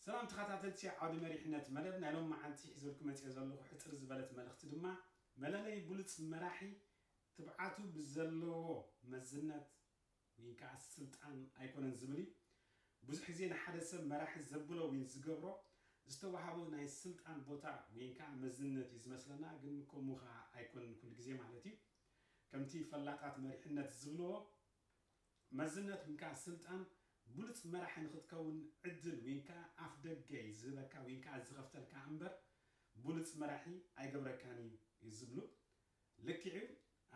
ሰላም ተኸታተልቲ ዓውዲ መሪሕነት መደብ፣ ናይ ሎም መዓልቲ ሒዘልኩ መፅኦ ዘለኹ ሕፅር ዝበለት መልእኽቲ ድማ፣ መለለይ ብሉፅ መራሒ ትብዓቱ ብዘለዎ መዝነት ወይ ከዓ ስልጣን ኣይኮነን ዝብል እዩ። ብዙሕ ግዜ ንሓደ ሰብ መራሒ ዘብሎ ወይ ዝገብሮ ዝተዋሃቦ ናይ ስልጣን ቦታ ወይ ከዓ መዝነት እዩ ዝመስለና፣ ግን ከምኡ ከዓ ኣይኮነን ኩሉ ግዜ ማለት እዩ። ከምቲ ፈላጣት መሪሕነት ዝብልዎ፣ መዝነት ወይ ከዓ ስልጣን ብሉፅ መራሒ ንክትከውን ዕድል ወይ ከዓ ኣፍ ደገ እዩ ዝህበካ ወይ ከዓ ዝኸፍተልካ እምበር፣ ብሉፅ መራሒ ኣይገብረካን እዩ ዝብሉ። ልክዕ እዩ።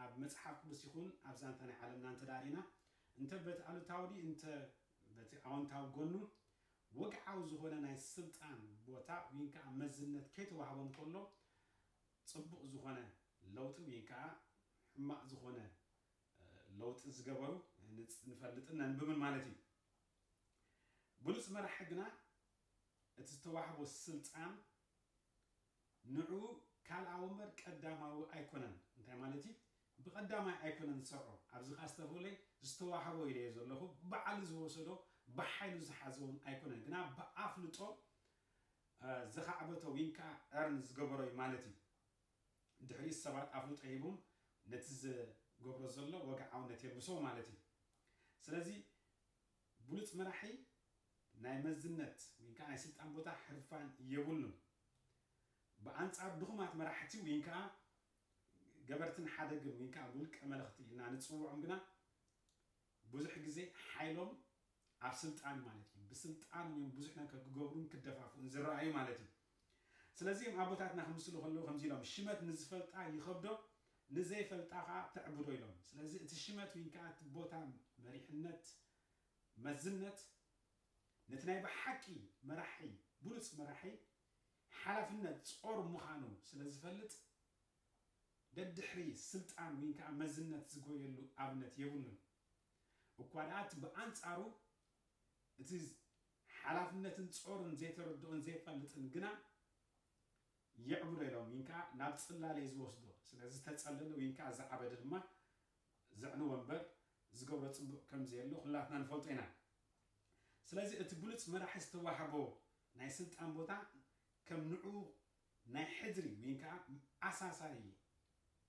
ኣብ መፅሓፍ ቅዱስ ይኹን ኣብ ዛንታ ናይ ዓለምና እንተ ዳሪና፣ እንተ በቲ ኣሉታዊ ድዩ እንተ በቲ ኣወንታዊ ጎኑ፣ ወግዓዊ ዝኾነ ናይ ስልጣን ቦታ ወይ ከዓ መዝነት ከይተዋህቦ እንከሎ፣ ፅቡቕ ዝኾነ ለውጢ ወይ ከዓ ሕማቕ ዝኾነ ለውጢ ዝገበሩ ንፈልጥን ነንብብን ማለት እዩ። ብሉፅ መራሒ ግና እቲ ዝተዋህቦ ስልጣን ንዑ ካልኣዊ እምበር ቀዳማዊ ኣይኮነን። እንታይ ማለት እዩ? ብቐዳማይ ኣይኮነን ዝሰርዖ። ኣብዚ ኸዓ ዝተፈለየ ዝተዋህቦ ኢለዮ ዘለኹ፣ ባዕሉ ዝወሰዶ፣ ብሓይሉ ዝሓዘ እውን ኣይኮነን፣ ግና ብኣፍልጦ ዘኻዕበቶ ወይ ከዓ ዕርን ዝገበሮ እዩ ማለት እዩ። ድሕሪኡ ሰባት ኣፍልጦ ሂቦም ነቲ ዝገብሮ ዘሎ ወግዓውነት የልብሶ ማለት እዩ። ስለዚ ብሉፅ መራሒ ናይ መዝነት ወይ ከዓ ናይ ስልጣን ቦታ ሕርፋን የብሉን። ብኣንፃር ድኹማት መራሕቲ ወይ ከዓ ገበርትን ሓደግን ወይ ከዓ ውልቀ መለኽቲ ኢልና ንፅውዖም ግና ብዙሕ ግዜ ሓይሎም ኣብ ስልጣን ማለት እዩ። ብስልጣን እዮም ብዙሕ ነገር ክገብሩን ክደፋፍኡን ዝረኣዩ ማለት እዩ። ስለዚ እዮም ኣቦታትና ክምስሉ ከለዉ ከምዚ ኢሎም፣ "ሽመት ንዝፈልጣ ይኸብዶ፣ ንዘይፈልጣ ከዓ ተዕብዶ" ኢሎም። ስለዚ እቲ ሽመት ወይ ከዓ እቲ ቦታ መሪሕነት፣ መዝነት ነቲ ናይ ብሓቂ መራሒ፣ ብሉፅ መራሒ ሓላፍነት ጾር ምዃኑ ስለ ዝፈልጥ፣ ደድሕሪ ስልጣን ወይ ከዓ መዝነት ዝጎየሉ ኣብነት የብሉን። እኳ ደኣ እቲ ብኣንጻሩ እቲ ሓላፍነትን ጾርን ዘይተረድኦን ዘይፈልጥን ግና የዕብዶ ኢሎም ወይ ከዓ ናብ ጽላለ እዩ ዝወስዶ። ስለዚ ዝተጸለለ ወይ ከዓ ዝዓበደ ድማ ዘዕንዎ እምበር ዝገብሮ ጽቡቕ ከም ዘየሎ ኩላትና ንፈልጦ ኢና። ስለዚ እቲ ብሉጽ መራሒ ዝተዋህቦ ናይ ስልጣን ቦታ ከም ንዑ ናይ ሕድሪ ወይ ከዓ ኣሳሳሪ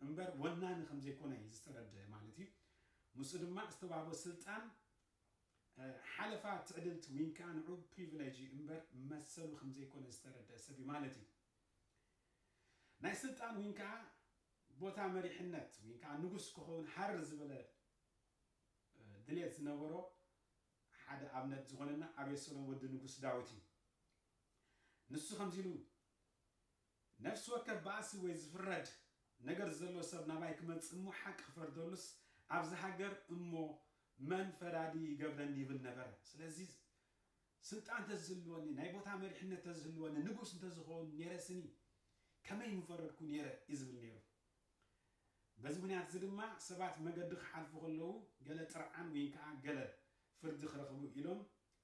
እምበር ወናኒ ከም ዘይኮነ እዩ ዝተረድአ ማለት እዩ። ምስኡ ድማ ዝተዋህቦ ስልጣን፣ እ፣ ሓለፋ ትዕድልቲ ወይ ከዓ ንዑ ፕሪቪሌጅ እዩ እምበር መሰሉ ከም ዘይኮነ ዝተረድአ ሰብ እዩ ማለት እዩ። ናይ ስልጣን ወይ ከዓ ቦታ መሪሕነት ወይ ከዓ ንጉስ ክኸውን ሃር ዝበለ፣ እ፣ ድሌት ዝነበሮ ሓደ ኣብነት ዝኾነና ኣቤሴሎም ወዲ ንጉስ ዳዊት እዩ። ንሱ ከምዚ ኢሉ፣ "ነፍሲ ወከፍ ባእሲ ወይ ዝፍረድ ነገር ዘሎ ሰብ ናባይ ክመጽእ እሞ ሓቂ ክፈርደሉስ ኣብዚ ሃገር እሞ መን ፈራዲ ይገብረኒ?" ይብል ነበረ። ስለዚ ስልጣን ተዝህልወኒ፣ ናይ ቦታ መሪሕነት ተዝህልወኒ፣ ንጉስ እንተዝኸውን ነይረ ስኒ ከመይ ምፈረድኩ ነይረ እዩ ዝብል ነይሩ። በዚ ምኽንያት እዚ ድማ ሰባት መገዲ ክሓልፉ ከለዉ ገለ ጥርዓን ወይ ከዓ ገለ ፍርዲ ክረኽቡ ኢሎም፣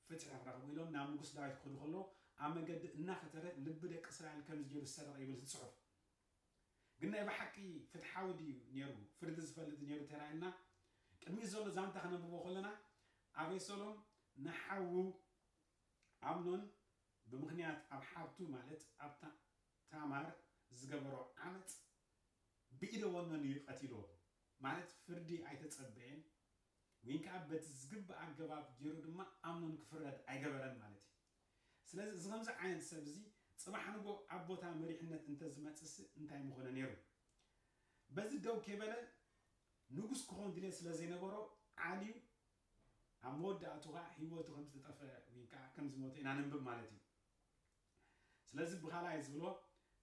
ፍትሒ ክረኽቡ ኢሎም ናብ ንጉስ ዳዊት ክኸዱ ከለዉ ኣብ መገዲ እናኸተረ ልቢ ደቂ እስራኤል ከምዚ ገይሩ ዝሰረቐ ይብል እቲ ጽሑፍ። ግን ናይ ብሓቂ ፍትሓዊ ድዩ ነይሩ? ፍርዲ ዝፈልጥ ነይሩ ተራእየና? ቅድሚኡ ዘሎ ዛንታ ክነንብቦ ከለና ኣቤሴሎም ንሓዉ ኣምኖን ብምኽንያት ኣብ ሓብቱ ማለት ኣብ ታ-፣ ታማር ዝገበሮ ዓመፅ ብኢደ ወነኑ እዩ ቀቲልዎ። ማለት ፍርዲ ኣይተጸበየን፣ ወይን ከዓ በቲ ዝግባእ ኣገባብ ገይሩ ድማ ኣምኖን ክፍረድ ኣይገበረን ማለት እዩ። ስለዚ እዚ ከምዚ ዓይነት ሰብ እዚ ጽባሕ ንጎ ኣብ ቦታ መሪሕነት እንተዝመጽእሲ እንታይ ምኾነ ነይሩ? በዚ ደው ከይበለ ንጉስ ክኾን ድሌት ስለ ዘይነበሮ ዓልዩ ኣብ መወዳእቱ ከዓ ህይወቱ ከም ዝተጠፍአ ወይን ከዓ ከም ዝሞተ ኢና ነንብብ ማለት እዩ። ስለዚ ብኻልኣይ ዝብሎ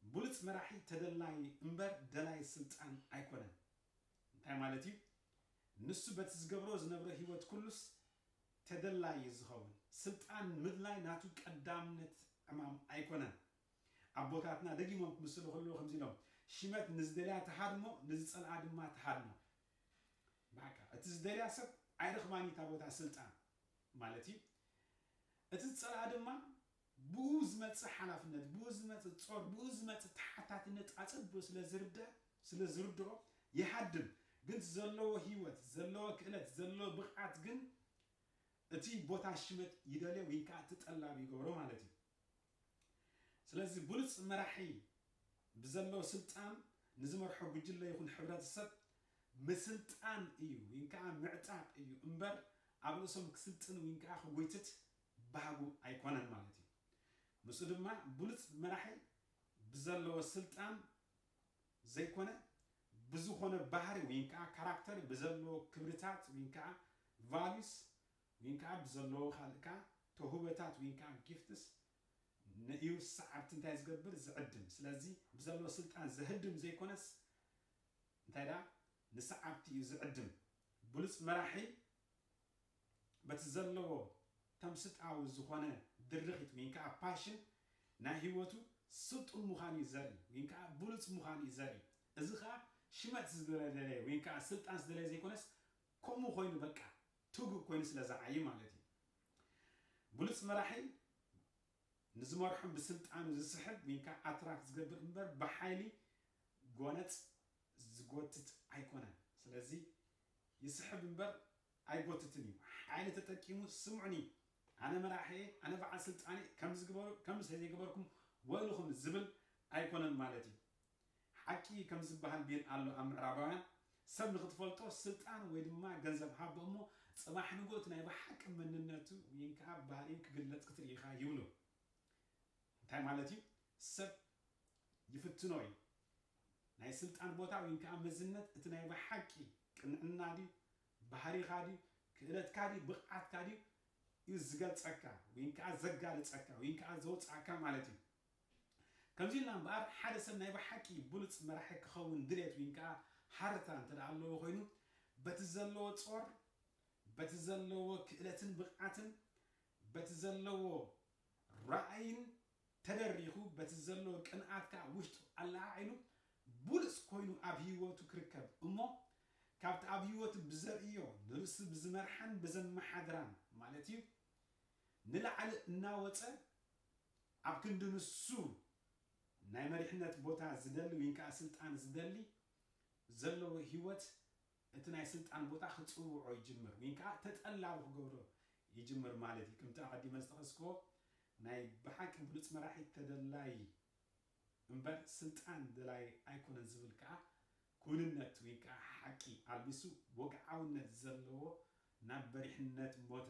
ብሉፅ መራሒ ተደላዪ እምበር ደላይ ስልጣን ኣይኮነን። እንታይ ማለት እዩ? ንሱ በቲ ዝገብሮ ዝነብሮ ህይወት ኩሉስ ተደላይ እዩ ዝኸውን። ስልጣን ምድላይ ናቱ ቀዳምነት ዕማም ኣይኮነን። ኣቦታትና ደጊሞም ክምስሉ ከለዉ ከምዚ ኢሎም፣ "ሽመት ንዝደልያ ትሃድሞ፣ ንዝጸልኣ ድማ ትሃድሞ።" በቃ፣ እቲ ዝደልያ ሰብ ኣይረኽባን እዩ እታ ቦታ ስልጣን ማለት እዩ። እቲ ዝጸልኣ ድማ ብኡ ዝመጽእ ሓላፍነት፣ ብኡ ዝመጽእ ጾር፣ ብኡ ዝመጽእ ተሓታትነት ኣጸቢቑ ስለ ዝርዳእ፣ ስለ ዝርድኦ ይሃድም። ግን እቲ ዘለዎ ህይወት፣ ዘለዎ ክእለት፣ ዘለዎ ብቕዓት ግን እቲ ቦታ ሽመት ይደልዮ ወይ ከዓ እቲ ጠላብ ይገብሮ ማለት እዩ። ስለዚ ብሉፅ መራሒ ብዘለዎ ስልጣን ንዝመርሖ ጉጅለ ይኹን ሕብረተሰብ ምስልጣን እዩ ወይ ከዓ ምዕጣቕ እዩ እምበር ኣብ ርእሶም ክስልጥን ወይ ከዓ ክጎይትት ባህጉ ኣይኮነን ማለት እዩ። ምስኡ ድማ ብሉፅ መራሒ ብዘለዎ ስልጣን ዘይኮነ ብዝኾነ ባህሪ ወይ ከዓ ካራክተር ብዘለዎ ክብርታት ወይ ከዓ ቫሉስ ወይ ከዓ ብዘለዎ ካልእ ከዓ ተውህበታት ወይ ከዓ ጊፍትስ ንእዩ ሰዓብቲ እንታይ ዝገብር ዝዕድም። ስለዚ ብዘለዎ ስልጣን ዘህድም ዘይኮነስ እንታይ ደኣ ንሰዓብቲ እዩ ዝዕድም። ብሉፅ መራሒ በቲ ዘለዎ ተምስጣዊ ዝኾነ ድርኺት ወይ ከዓ ፓሽን ናይ ህይወቱ ስልጡን ምዃኑ እዩ ዘርኢ ወይ ከዓ ብሉፅ ምዃኑ እዩ ዘርኢ። እዚ ከዓ ሽመት ዝደለየ ወይ ከዓ ስልጣን ዝደለየ ዘይኮነስ ከምኡ ኮይኑ በቃ ትጉእ ኮይኑ ስለ ዝዓይ ማለት እዩ። ብሉፅ መራሒ ንዝመርሖም ብስልጣኑ ዝስሕብ ወይ ከዓ ኣትራክት ዝገብር እምበር ብሓይሊ ጎነፅ ዝጎትት ኣይኮነን። ስለዚ ይስሕብ እምበር ኣይጎትትን እዩ። ሓይሊ ተጠቂሙ ስምዑኒ ኣነ መራሒ ኣነ በዓል ስልጣን ከምዚ ግበሩ ከምዚ ዘይገበርኩም ወይልኹም ዝብል ኣይኮነን ማለት እዩ። ሓቂ ከም ዝበሃል ቤል ኣሎ ኣብ ምዕራባውያን ሰብ ንክትፈልጦ ስልጣን ወይ ድማ ገንዘብ ሃቦ እሞ ፅባሕ ንጎ እቲ ናይ ብሓቂ መንነቱ ወይ ከዓ ባህሪኡ ክግለፅ ክትርኢ ኢኻ ይብሉ። እንታይ ማለት እዩ? ሰብ ይፍትኖ እዩ። ናይ ስልጣን ቦታ ወይ ከዓ መዝነት እቲ ናይ ብሓቂ ቅንዕና ድዩ ባህሪኻ ድዩ ክእለትካ ድዩ ብቕዓትካ ድዩ እዩ ዝገልፀካ ወይ ከዓ ዘጋልፀካ ወይ ከዓ ዘውፅኣካ ማለት እዩ። ከምዚ ኢልና እምበኣር ሓደ ሰብ ናይ ብሓቂ ብሉፅ መራሒ ክኸውን ድሌት ወይ ከዓ ሃረታ እንተ ኣለዎ ኮይኑ በቲ ዘለዎ ጾር በቲ ዘለዎ ክእለትን ብቕዓትን በቲ ዘለዎ ራእይን ተደሪኹ በቲ ዘሎ ቅንኣት ከዓ ውሽጡ ኣለዓዒሉ ብሉፅ ኮይኑ ኣብ ህይወቱ ክርከብ እሞ ካብቲ ኣብ ህይወቱ ብዘርእዮ ንርእሱ ብዝመርሓን ብዘመሓድራን ማለት እዩ ንላዕሊ እናወፀ ኣብ ክንዲ ንሱ ናይ መሪሕነት ቦታ ዝደሊ ወይ ከዓ ስልጣን ዝደሊ ዘለዎ ህይወት እቲ ናይ ስልጣን ቦታ ክፅውዖ ይጅምር ወይ ከዓ ተጠላቢ ክገብሮ ይጅምር ማለት እዩ። ከምቲ ኣቐዲመ ዝጠቐስክዎ ናይ ብሓቂ ብሉፅ መራሒ ተደላይ እምበር ስልጣን ደላይ ኣይኮነን ዝብል ከዓ ኩንነት ወይ ከዓ ሓቂ ኣልቢሱ ወግዓውነት ዘለዎ ናብ መሪሕነት ቦታ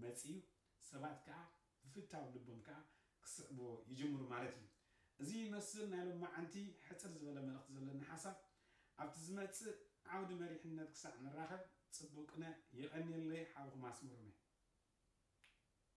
መፅዩ ሰባት ከዓ ብፍታው ልቦም ከዓ ክስዕብዎ ይጅምሩ ማለት እዩ። እዚ ይመስል ናይ ሎማዓንቲ ሕፅር ዝበለ መልእኽቲ ዘለኒ ሓሳብ። ኣብቲ ዝመፅእ ዓውዲ መሪሕነት ክሳዕ ንራኸብ ፅቡቅነ የቐንየለይ ሓውኹም ኣስመሮም እየ።